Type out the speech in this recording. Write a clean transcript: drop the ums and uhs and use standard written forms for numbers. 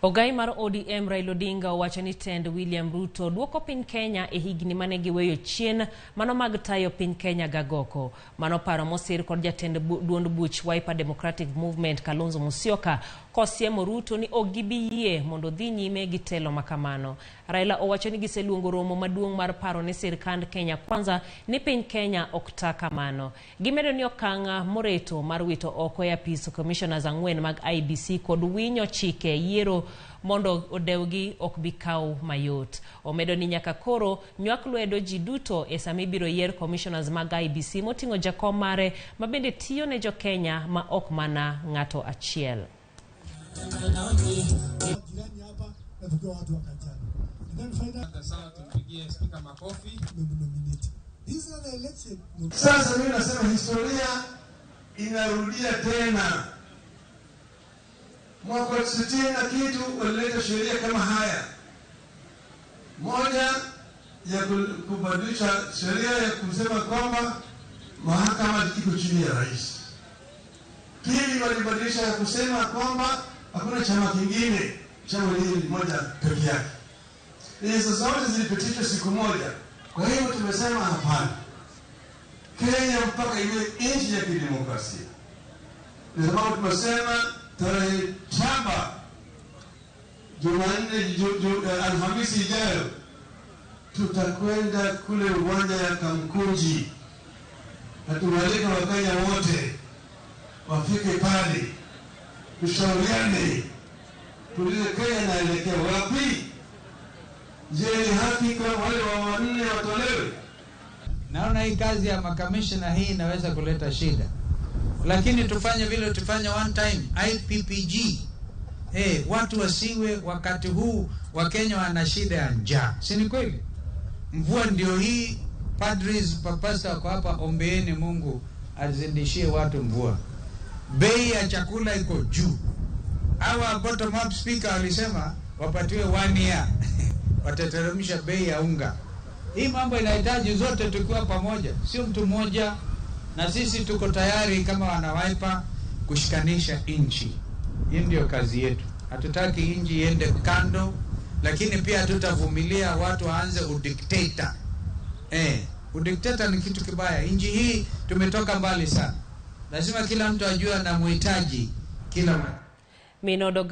Ogai mar ODM Raila Odinga owacho ni tend William Ruto duoko piny Kenya e higni mane giweyo chien mano mag tayo piny Kenya gagoko. Mano paro mosir kod jatend duond buch Wiper Democratic Movement Kalonzo Musyoka kosiemo Ruto ni ok gibi yie mondo odhi nyime gi telo makamano. Raila owacho ni giseluongo romo maduong' mar paro ne sirkand Kenya Kwanza ni piny Kenya ok ta kamano. Gimedo ni okang' moreto mar wito oko e apis commissioners 4 mag IEBC kod winyo chike yiero mondo odewgi ok bi kaw mayot. Omedo ni nyaka koro nywak lwedo ji duto e sama ibiro yier commissioners mag IEBC moting'o jakom mare ma bende tiyo ne jo-Kenya ma ok mana ng'ato achiel. Jirani hapa na tukiwa watu wa Kajiado. And then finally, Sana tumpigie spika makofi. nominate. This is an election. Sasa mimi nasema historia inarudia tena. Mwaka 60 na kitu walileta sheria kama haya, moja ya kubadilisha sheria ya kusema kwamba mahakama iko chini ya rais. Pili, walibadilisha ya kusema kwamba hakuna chama kingine, chama hili moja peke yake. Hizo zote zilipitishwa siku moja. Kwa hiyo tumesema hapana, Kenya mpaka iwe nchi ya kidemokrasia. Ni sababu tumesema tarehe 7 Jumanne, Alhamisi ijayo tutakwenda kule uwanja ya Kamkunji na tuwalike Wakenya wote wafike pale, tushauriane, tuulize Kenya inaelekea wapi? Je, ni haki kwa wale wa wanne watolewe? Naona hii kazi ya makamishna hii inaweza kuleta shida, lakini tufanye vile tufanye one time IPPG. Watu wasiwe wakati huu Wakenya wana shida ya njaa, si ni kweli? Mvua ndio hii, padris papasa wako hapa, ombeeni Mungu azindishie watu mvua. Bei ya chakula iko juu. Hawa bottom up speaker walisema wapatiwe one year watateremsha bei ya unga. Hii mambo inahitaji zote tukiwa pamoja, sio mtu mmoja, na sisi tuko tayari kama wana Wiper kushikanisha nchi. Hii ndio kazi yetu. Hatutaki nchi iende kando, lakini pia hatutavumilia watu waanze udikteta. Udikteta ni kitu kibaya. Nchi hii tumetoka mbali sana, lazima kila mtu ajue anamhitaji kila mtu. Minodo.